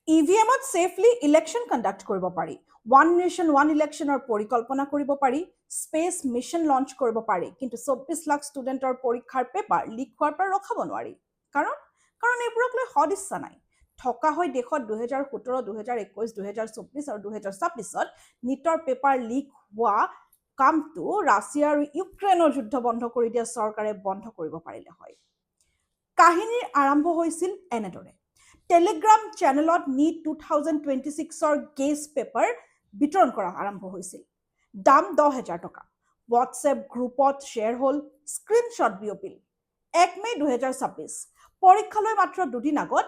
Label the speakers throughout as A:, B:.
A: ইভিএমত safely election conduct কৰিব পাৰি, one nation one ইলেকশ্যনৰ পৰিকল্পনা কৰিব পাৰি, স্পেচ মিছন লঞ্চ কৰিব পাৰি, কিন্তু 24 লাখ ষ্টুডেণ্টৰ পৰীক্ষাৰ পেপাৰ লিক হোৱাৰ পৰা ৰখাব নোৱাৰি। কাৰণ এইবোৰক লৈ সদিচ্ছা নাই। থকা হয় দেশত 2017, 2021, 2024 আৰু 2026ত নীটৰ পেপাৰ লিক হোৱা কামটো ৰাছিয়া আৰু ইউক্ৰেইনৰ যুদ্ধ বন্ধ কৰি দিয়া চৰকাৰে বন্ধ কৰিব পাৰিলে হয়। কাহিনীৰ আৰম্ভ হৈছিল এনেদৰে। টেলিগ্ৰাম চেনেলত নীট 2026ৰ গেছ পেপাৰ বিতৰণ কৰা আৰম্ভ হৈছিল। দাম 10,000 টকা। হোৱাটছএপ গ্ৰুপত শ্বেয়াৰ হ'ল, স্ক্ৰীনশ্বট বিয়পিল। 1 মে' 2026, পৰীক্ষালৈ মাত্ৰ দুদিন আগত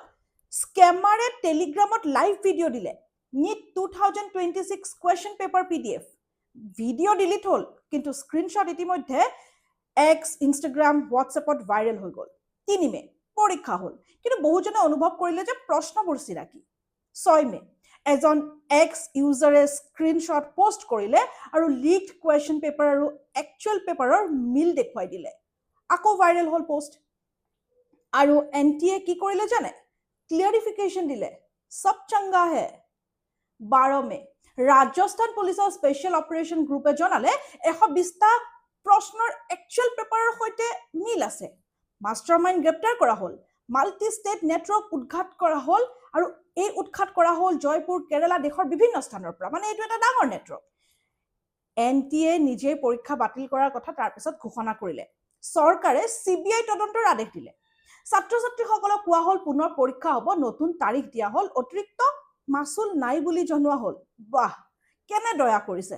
A: স্কেমাৰে টেলিগ্ৰামত লাইভ ভিডিঅ' দিলে, "NEET 2026 question paper PDF"। Video delete হ'ল, কিন্তু স্ক্ৰীনশ্বট ইতিমধ্যে এক্স, ইনষ্টাগ্ৰাম, হোৱাটছএপত ভাইৰেল হৈ গ'ল। 3 মে' পৰীক্ষা হ'ল, কিন্তু বহুজনে অনুভৱ কৰিলে যে প্ৰশ্নবোৰ চিনাকি। 6 মে' এজন এক্স ইউজাৰে স্ক্ৰীনশ্বট পোষ্ট কৰিলে আৰু লিকড কুৱেশ্যন পেপাৰ আৰু একচুৱেল পেপাৰৰ মিল দেখুৱাই দিলে। আকৌ ভাইৰেল হ'ল পোষ্ট। আৰু এনটিএ কি কৰিলে জানে? ক্লিয়াৰিফিকেশ্যন দিলে, "सब चंगा है"। 12 মে' ৰাজস্থান পুলিচৰ স্পেচিয়েল অপাৰেশ্যন গ্ৰুপে জনালে, 120টা প্ৰশ্নৰ একচুৱেল পেপাৰৰ সৈতে মিল আছে। মাষ্টাৰ মাইণ্ড গ্ৰেপ্তাৰ কৰা হ'ল, মাল্টি ষ্টেট নেটৱৰ্ক উৎখাত কৰা হ'ল আৰু এই উৎখাত কৰা হ'ল জয়পুৰ, কেৰালা, দেশৰ বিভিন্ন স্থানৰ পৰা। মানে এইটো এটা ডাঙৰ নেটৱৰ্ক। এনটিএ নিজেই পৰীক্ষা বাতিল কৰাৰ কথা তাৰপিছত ঘোষণা কৰিলে। চৰকাৰে চিবিআই তদন্তৰ আদেশ দিলে। ছাত্ৰ ছাত্ৰীসকলক কোৱা হ'ল, পুনৰ পৰীক্ষা হ'ব, নতুন তাৰিখ দিয়া হ'ল, অতিৰিক্ত মাচুল নাই বুলি জনোৱা হ'ল। বাহ, কেনে দয়া কৰিছে!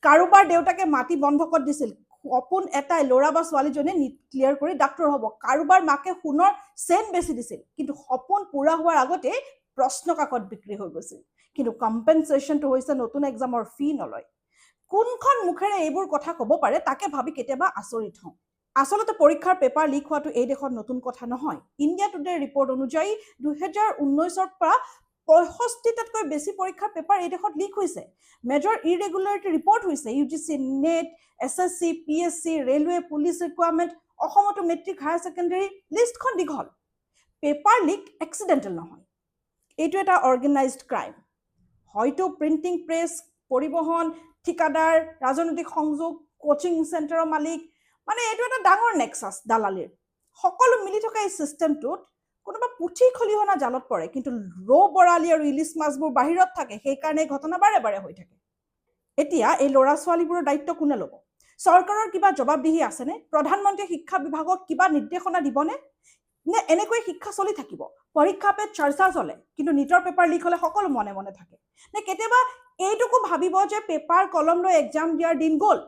A: কাৰোবাৰ দেউতাকে মাটি বন্ধকত দিছিল, সপোন এটাই, ল'ৰা বা ছোৱালীজনীয়ে নিট ক্লিয়াৰ কৰি ডাক্তৰ হ'ব। কাৰোবাৰ মাকে সোণৰ চেইন বেচি দিছিল, কিন্তু সপোন পূৰা হোৱাৰ আগতেই প্ৰশ্ন কাকত বিক্ৰী হৈ গৈছিল। কিন্তু কম্পেনচেশ্যনটো হৈছে নতুন এক্সামৰ ফি নলয়। কোনখন মুখেৰে এইবোৰ কথা ক'ব পাৰে, তাকে ভাবি কেতিয়াবা আচৰিত হওঁ। আচলতে পৰীক্ষাৰ পেপাৰ লিক হোৱাটো এই দেশত নতুন কথা নহয়। ইণ্ডিয়া টুডেৰ ৰিপৰ্ট অনুযায়ী 2019ৰ পৰা 65টাতকৈ বেছি পৰীক্ষাৰ পেপাৰ এই দেশত লিক হৈছে। মেজৰ ইৰেগুলাৰিটি ৰিপৰ্ট হৈছে UGC net, SSC, PSC, railway, police recruitment, অসমতো মেট্ৰিক, হায়াৰ ছেকেণ্ডেৰী। লিষ্টখন দীঘল। পেপাৰ লিক এক্সিডেণ্টেল নহয়, এইটো এটা অৰ্গেনাইজড ক্ৰাইম। হয়তো প্ৰিণ্টিং প্ৰেছ, পৰিবহণ, ঠিকাদাৰ, ৰাজনৈতিক সংযোগ, কোচিং চেণ্টাৰৰ মালিক, মানে এইটো এটা ডাঙৰ নেক্সাছ দালালিৰ। সকলো মিলি থকা এই চিষ্টেমটোত কোনোবা পুঠি খলিহনা জালত পৰে, কিন্তু ৰৌ, বৰালি আৰু ইলিচ মাছবোৰ বাহিৰত থাকে। সেইকাৰণে এই ঘটনা বাৰে বাৰে হৈ থাকে। এতিয়া এই ল'ৰা ছোৱালীবোৰৰ দায়িত্ব কোনে ল'ব? চৰকাৰৰ কিবা জবাবদিহি আছেনে? প্ৰধানমন্ত্ৰীয়ে শিক্ষা বিভাগক কিবা নিৰ্দেশনা দিবনে, নে এনেকৈ শিক্ষা চলি থাকিব? পৰীক্ষা পে চৰ্চা চলে, কিন্তু নীটৰ পেপাৰ লিক হ'লে সকলো মনে মনে থাকে। নে কেতিয়াবা এইটোকো ভাবিব যে পেপাৰ কলম লৈ এক্সাম দিয়াৰ দিন গ'ল,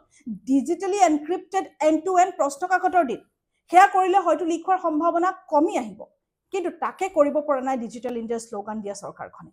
A: digitally encrypted end to end প্ৰশ্ন কাকতৰ দিন। সেয়া কৰিলে হয়তো লিক হোৱাৰ সম্ভাৱনা কমি আহিব। কিন্তু তাকে কৰিব পৰা নাই ডিজিটেল ইণ্ডিয়াৰ শ্লোগান দিয়া চৰকাৰখনে।